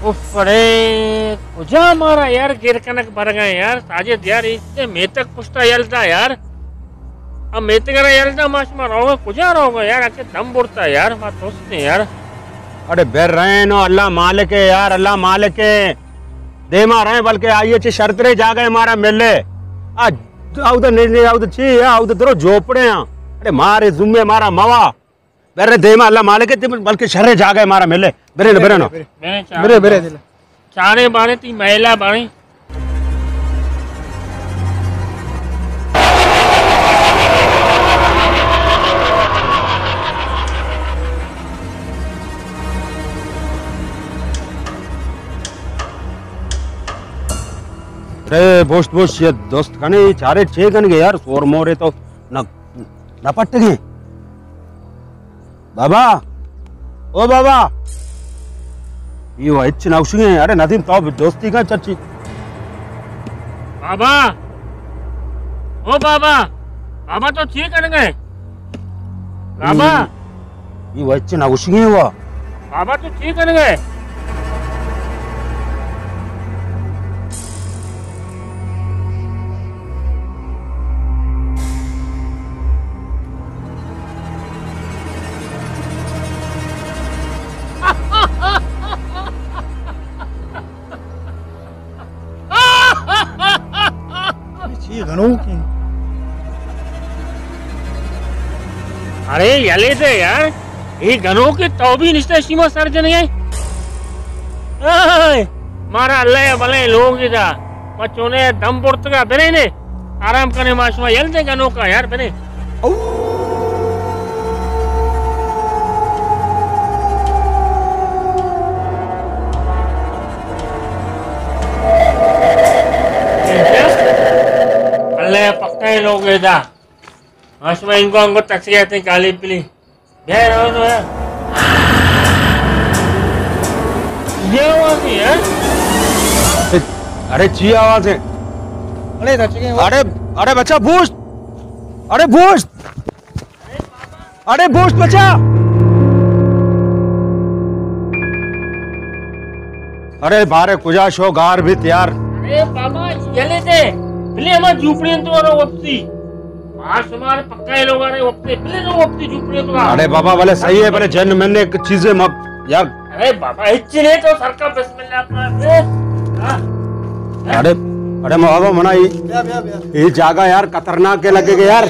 اف، اڑے کجا مارا یار گیر کنگ برگا یار؟ ساجد یار، ایسے میتگ پشتا یل دا یار۔ اب میتگ را یل دا، ما شما روگا، کجا روگا یار؟ اکے دم برتا یار، ما توستے یار۔ اڑے بیر رہے نو، اللہ مالک ہے یار، اللہ مالک ہے۔ دیما رہے، بلکہ آئیے چے شرترے جاگہ مارا ملے۔ آ، آؤ دا نہیں، نہیں، آؤ دا چی ہے، آؤ دا درو جھوپڑے ہیں۔ اڑے مارے ذمے مارا موا۔ برے دیما اللہ مالک ہے، بلکہ شرے جاگہ مارا ملے۔ برے نو، برے نو۔ برے، برے، برے دل۔ چارے بانے تی میلا بانے۔ رے بوشت بوشت، یہ دوست کنے چارے چے کنگے یار، سور مورے تو نہ، نہ پٹگے۔ بابا، او بابا، یہ وہ ہچ نہ گوشگے۔ اڑے ندیم، تو دوستی کا چچی۔ بابا، او بابا، بابا تو چی کنگے؟ بابا۔ یہ وہ ہچ نہ گوشگے وہ۔ بابا تو چی کنگے؟ چی گنوکیں؟ اڑے یلے دے یار، اے گنوکے تو بھی نشتہ شیما سر جنگے۔ اے، مارا اللہ یا بلے لوگ دا، ما چونے دم برتگا، بنے نے، آرام کنے ما شما یل دے گنوکا یار، بنے۔ اللہ پکا ہے لوگ دا۔ ما شما انگو انگو تک سے جاتے ہیں کالی پلی۔ بیا رو تو ہے۔ یہ آواز نہیں ہے۔ ارے چی آواز ہے؟ اڑے دچگے ہو۔ اڑے، اڑے بچہ بوشت۔ اڑے بوشت۔ اڑے بوشت بچا۔ اڑے بارے کجا شو گار بیت یار۔ اڑے بابا، یلے دے۔ بلے ہما جھوپڑی تو رو وپسی۔ ما شمار پکا ہے لوگ، اڑے وپسی۔ بلے رو وپسی جھوپڑی تو۔ اڑے بابا، بلے صحیح ہے، بلے جن من نے ایک چیزیں مت یار۔ اڑے بابا، ہچ نہیں تو سرکا بسم اللہ پڑھ۔ ہاں۔ اڑے، اڑے بابا، منا یہ، بیا، بیا، بیا۔ یہ جاگہ یار خطرناک ہے لگے گا یار۔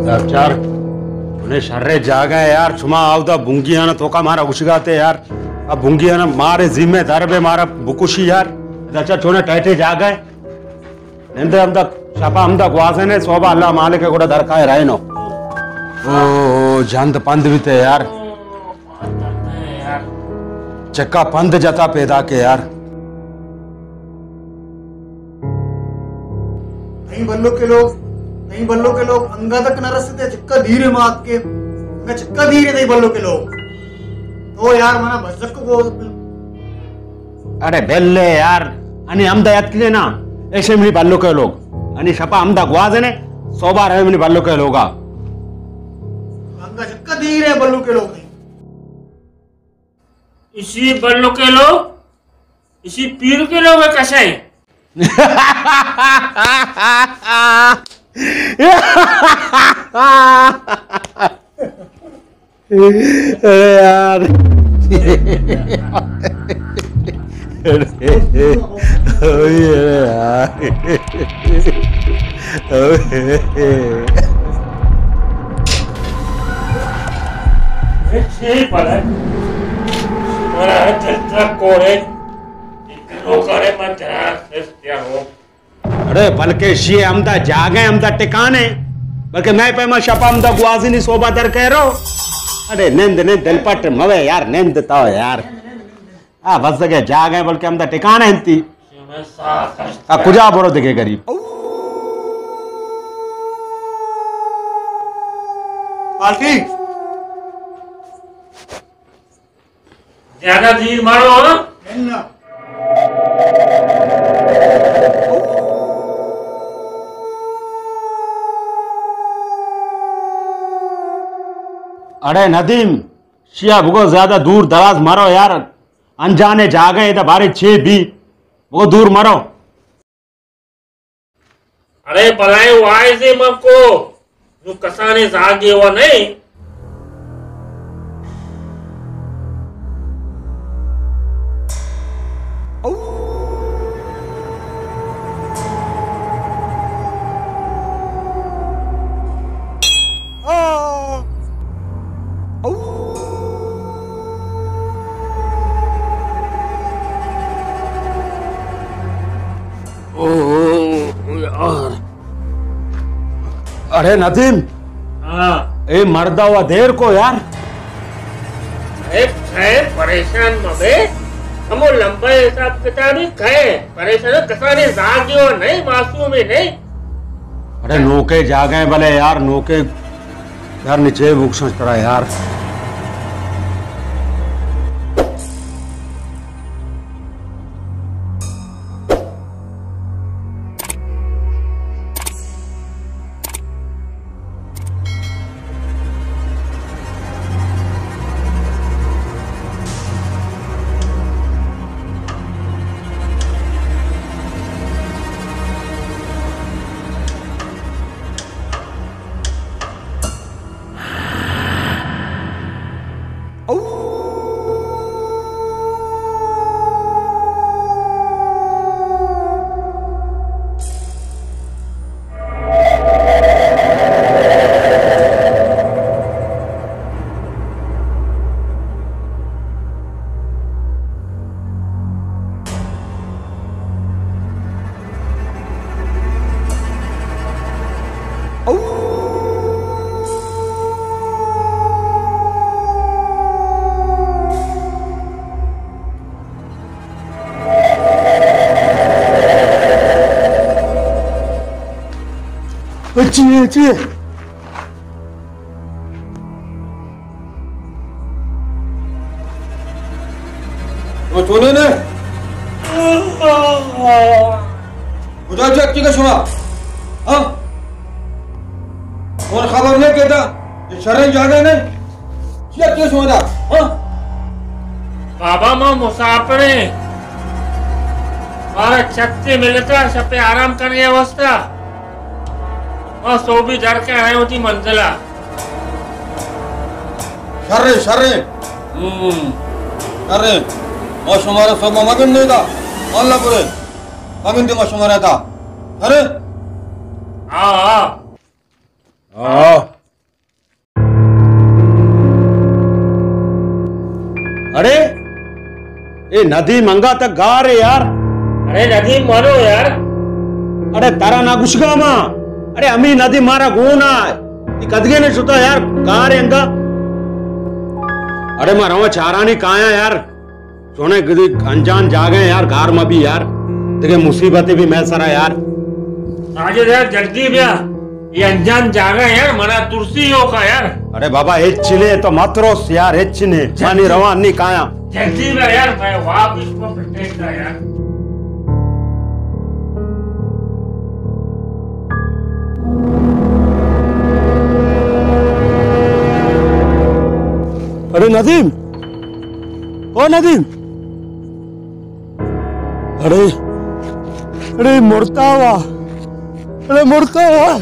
دچار، انہیں شرے جاگہ ہے یار، شما آودا بنگیانا توکا مارا گشگاتے یار۔ اب بنگیانا مارے ذمہ دار بے مارا بکشی یار۔ دچار چونے ٹائٹے جاگہ ہے۔ نندے ہمدا، شپا ہمدا گوازنے، صوبہ اللہ مالک ہے، گوڑا درکائے رہے نو۔ او، جند پند بیتے یار۔ چکا پند جتا پیدا کے یار۔ تئی بلو کے لوگ، تئی بلو کے لوگ انگا تک نہ رستے، چکا دھیرے مات کے، انگا چکا دھیرے تئی بلو کے لوگ۔ تو یار منا بزک کو اڑے بلے یار، انی ہمدا یتکنے نا، ایشے منی بلوکے لوگ۔ انی شپا ہمدا گوازنے، صوبہ رہے منی بلوکے لوگا۔ انگا چکا دیر ہے بلوکے لوگ۔ اسی بلوکے لوگ، اسی پیر کے لوگ کسے۔ ارے یار۔ ارے، اوئے، ارے یار۔ اوئے۔ اے چی پر ہے؟ مارا دل تک کوڑے۔ ایک لوکارے من ترا سس کیا ہو۔ اڑے بلکہ اشی ہمدا جاگہ ہے، ہمدا ٹکانے ہے۔ بلکہ میں پیما شپا ہمدا گوازینی صوبہ در کہہ رو۔ اڑے نند نند دل پٹ موے یار، نند تو یار۔ آ بزگے جاگہ ہے، بلکہ ہمدا ٹکانے انتی۔ آ کجا برو دگے غریب۔ پارٹی۔ زیادہ دیر مارو، ہاں؟ اڑے ندیم، شیا بگو زیادہ دور دراز مارو یار، انجانے جاگہ ادا بارے چے بی، بگو دور مارو۔ اڑے بلائیں وائزے من کو، نو کسانیں زاگے و نہیں۔ او یار۔ اڑے ندیم۔ ہاں۔ اے مردا و دیر کو یار۔ اے کھے پریشان مبے۔ ہمو لمبے حساب کتابی کھے پریشان، کسانی زاگی و نہیں، معصومی نہیں۔ اڑے نوکے جاگے بلے یار، نوکے یار، نی چے بکشاں ترا یار۔ اچھی ہے، اچھی ہے۔ تو چونے نے؟ کجا چکی کا شما؟ ہاں؟ اور خبر نہیں کہتا؟ یہ شریں جاگہ نہیں؟ چیا کیا شما دا؟ ہاں؟ بابا، ما مسافر ہیں۔ مارا چھتے ملتا، شپے آرام کرنے واسطہ۔ ما سوبی در کے آئے ہوتی منزلہ۔ شریں، شریں۔ ہم۔ شریں۔ ما شمارا سوب مگن نہیں دا۔ اللہ کرے۔ مگن دی ما شمارا دا۔ شریں۔ ہاں، ہاں۔ ہاں۔ اڑے، اے ندیم انگا تک گار ہے یار۔ اڑے ندیم مانو یار۔ اڑے ترا نہ گشگا ما۔ اڑے امی ندیم مارا گونا۔ ای کدگے نے شتا یار، گار ہے انگا۔ اڑے ما رواں چارانی کایا یار۔ چونے گدی انجان جاگہ یار، گار ما بھی یار۔ دگہ مصیبت بھی میں سرا یار۔ ساجد یار، جلدی بیا۔ یہ انجان جاگہ یار، منا ترسی ہو کا یار۔ اڑے بابا، ہچ نے تو مت روس یار، ہچ نے۔ جلدی۔ مانی روان نہیں کایا۔ جلدی بیا یار، میں واپس کو پٹیک دا یار۔ اڑے ندیم، او ندیم۔ اڑے، اڑے مرتا ہوا۔ اڑے مرتا ہوا۔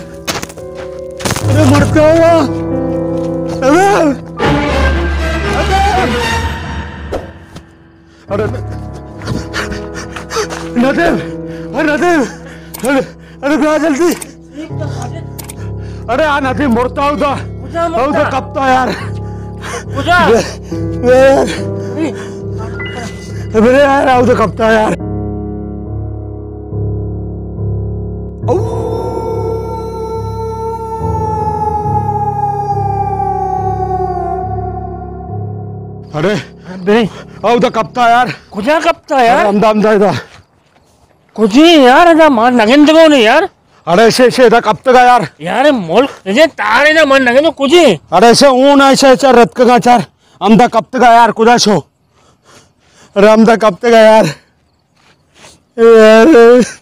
اڑے مرتا ہوا۔ اڑے، اڑے، اڑے ندیم، اڑے ندیم، اڑے، اڑے بیا جلدی۔ اڑے آ ندیم مرتا ہوا۔ کجا مرتا؟ ہوا کپتا یار۔ کجا؟ بے، بے یار۔ ارے۔ بے یار، ہوا کپتا یار۔ اڑے۔ بے۔ ہوا کپتا یار۔ کجا کپتا یار؟ اڑے ہمدا، ہمدا ادا۔ کجی یار، ادا مان نگندگو نے یار۔ اڑے شے، شے، ادا کپتگا یار۔ یار، ملک تجے تارے نا مان نگندو کجی۔ اڑے شے، اون آ، شے، شے، رتکگا چار۔ ہمدا کپتگا یار، کجا شو؟ ارے ہمدا کپتگا یار۔ یار۔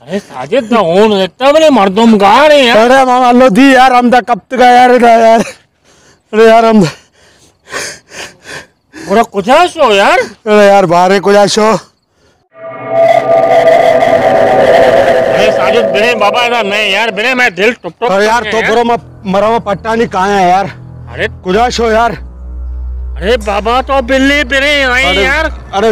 ارے ساجد، دا ہون دیتا بلے مردم گار ہیں یار۔ ارے ماما، اللہ دی یار، ہمدا کپتگا یار، ادا یار۔ ارے یار، ہمدا۔ گڑا کجا شو یار؟ ارے یار، بارے کجا شو؟ ارے ساجد، برے بابا، ادا نہیں یار، برے، میں دل ٹپ ٹپ ارے یار، کر تو گیا برو، میں مرا، میں پٹانی کہاں ہے یار؟ ارے کجا شو یار؟ ارے بابا، تو بلی برے آئے ارے، یار۔ ارے،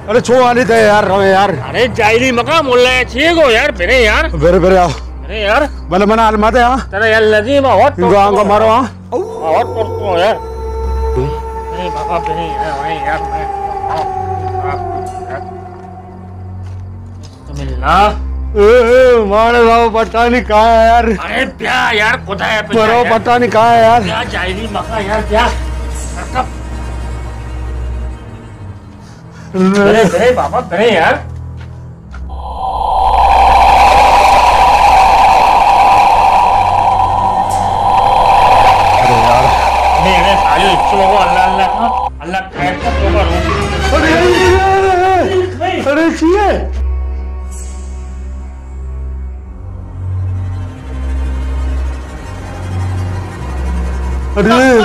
ارے چھو والی دے یار، رو یار۔ ارے جاہلی مقام اللہ ہے، چیے گو یار، برے یار۔ برے، برے آؤ۔ ارے یار۔ بلے منا حال مت ہے، ہاں؟ ترا یار لذیذ، میں ہاٹ انگو آنگو مارو، ہاں؟ ہاٹ کرتا ہوں یار۔ ارے بابا، برے یار، بھائی یار، میں بسم اللہ۔ اے، اے، ماڑے بابا، پٹانی کہاں ہے یار؟ ارے بیا یار، خدا ہے، بیا برو یار۔ پٹانی کہاں ہے یار؟ بیا جاہلی مکا یار، بیا۔ برے، برے بابا، برے یار۔ ارے یار۔ نہیں، ارے ساجد، اچھو بابا، اللہ، اللہ، اللہ۔ ارے، ارے، ارے، ارے، ارے، چی ہے؟ ارے۔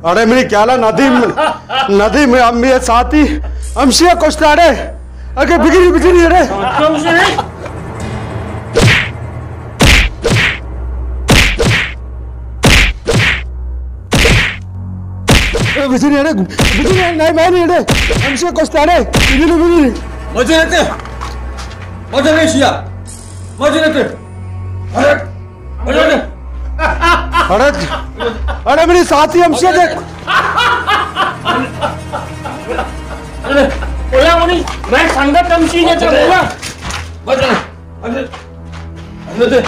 اڑے منی خیالا ندیم، ندیم امی ساتھی ہمشیا کشتا اڑے۔ اگے بگری، بگری اڑے۔ اے بگری اڑے، بگری اڑے، نہیں میں نہیں اڑے۔ ہمشیا کشتا اڑے۔ بگری، بگری۔ مجھے رہتے، مجھے نہیں شیا، مجھے رہتے۔ اڑے۔ اڑے، اڑے منی ساتھی ہمشیا دیکھ۔ اڑے، اولا منی، میں سنگت ہمشی نے تو بولا۔ بس، اڑے، اڑے، اڑے۔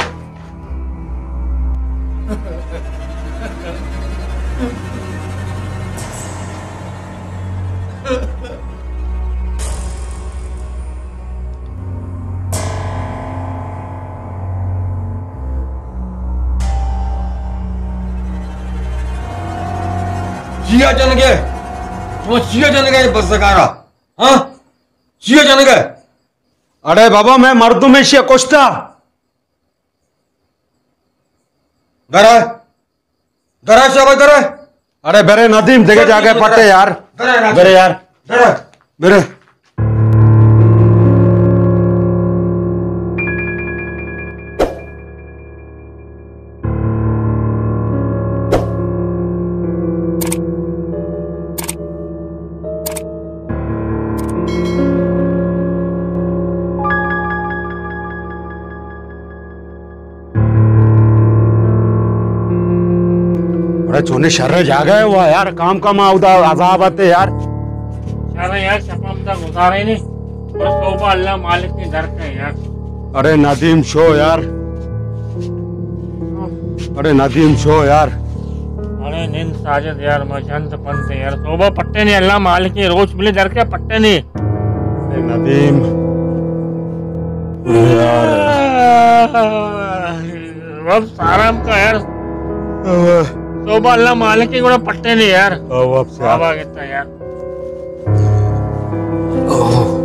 چیا جنگے؟ شما چیا جنگے بزگارا؟ ہاں؟ چیا جنگے؟ اڑے بابا، میں مردم ایشی کشتا۔ درا، درا شاباش، درا۔ اڑے برے ندیم، دیگہ جاگہ پٹے یار۔ درا، درا۔ برے یار۔ درا۔ برے۔ بڑا چونے شر جاگہ ہے وہ یار، کام کام اودا عذاب آتے یار۔ شر یار، شپم تا گزارے نہیں، بس توبہ اللہ مالک نے در کا یار۔ ارے ندیم شو یار، ارے ندیم شو یار۔ ارے نند ساجد یار، ما جند پنت یار، توبہ پٹے نہیں، اللہ مالک نے روچ ملے در کا پٹے نہیں۔ اے ندیم۔ یار۔ واب سارام کا یار۔ اوہ۔ توبہ اللہ مالک کے گوڑا پٹے نہیں یار۔ اوہ، واب سے۔ بابا کہتا یار۔ اوہ۔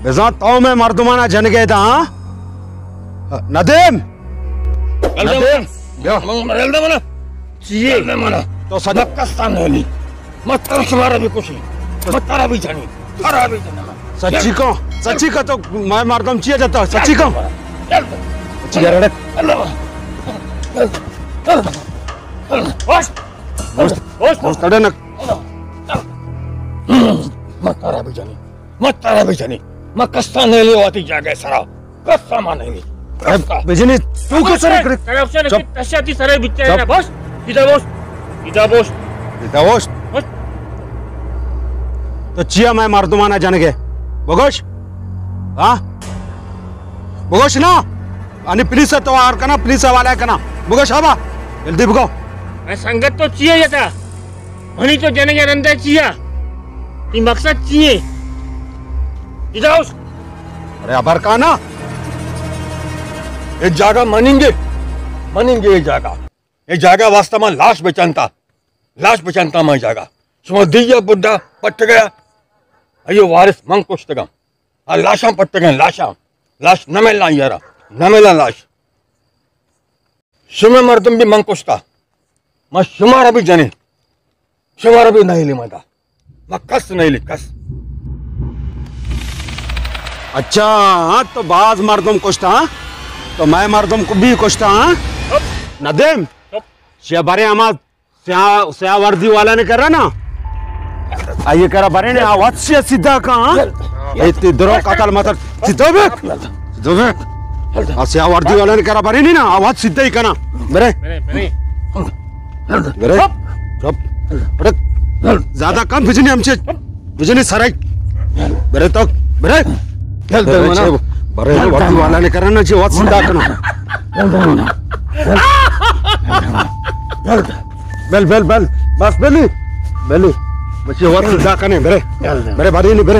بزاں تو مئے مردمانا جنگے دا، ہاں؟ ندیم! ندیم! بیا۔ من، من، من، من، چیے؟ من، من، تو سچ، من کستا نہیں۔ من ترا شمارا بھی کشی۔ من ترا بھی جنی۔ ترا بھی جنی۔ سچی کو، سچی کو تو مئے مردم چیے جتا؟ سچی کو؟ سچی یار، اڑک۔ ہوش! ہوش! ہوش! اڑے نہ۔ من ترا بھی جنی۔ من ترا بھی جنی۔ من کستا نہیں لے آتی جاگہ سرا۔ کسا ما نہیں۔ اے بجنی، تو کسا نہیں کرے؟ ترا افسر چپ۔ تشاتی سرے بچے چپ۔ نا بوش۔ ادا بوش۔ ادا بوش۔ ادا بوش۔ بوش۔ تو چیا مئے مردمانا جنگے؟ بگوش۔ ہاں؟ بگوش نا۔ انی پولیس توار کنا، پولیس حوالہ کنا۔ بگوش ہبا۔ جلدی بگو۔ اے سنگت تو چیا جتا؟ منی تو جنگ ء رند ء چیا؟ تی مقصد چی ہے؟ ادا اس۔ ارے ابر کانا، اے جاگہ مننگے، مننگے اے جاگہ۔ اے جاگہ واسطہ من لاش بچنتا، لاش بچنتا من جاگہ۔ شما دیا بڈا پٹ گیا، ایو وارث من کشتگم۔ آ لاشاں پٹگیں، لاشاں۔ لاش نہ ملاں یارا، نہ ملاں لاش۔ شمئے مردم بھی من کشتا۔ من شمارا بھی جنیں۔ شمارا بھی نہ ہلی مدا۔ من کس نہ ہلی، کس۔ اچھا، ہاں، تو باز مردم کشتا، ہاں؟ تو مئے مردم کو بھی کشتا، ہاں؟ چپ۔ ندیم؟ چپ۔ چیا بارے ہما سیاہ، سیاہ وردی والا نے کرا نا؟ آئیے کرا برے نے، آ وت سے سیدھا کا، ہاں؟ اے تی درو قتل متل۔ سیدھا بیک۔ سیدھا بیک۔ آ سیاہ وردی والا نے کرا برے نے نا، آ وت سیدھا ہی کنا۔ برے۔ برے، برے۔ برے۔ چپ۔ چپ۔ اڑک۔ زیادہ کم بجنی ہم چیز۔ بجنی سرائی۔ برے تو، برے۔ برے، برے، وردی والا نے کرا نا، چی وت سیدھا کنا۔ بل، بل، بل۔ بس بلی۔ بلی۔ بچے وقت دا کنے، برے۔ برے، بری نہیں، برے۔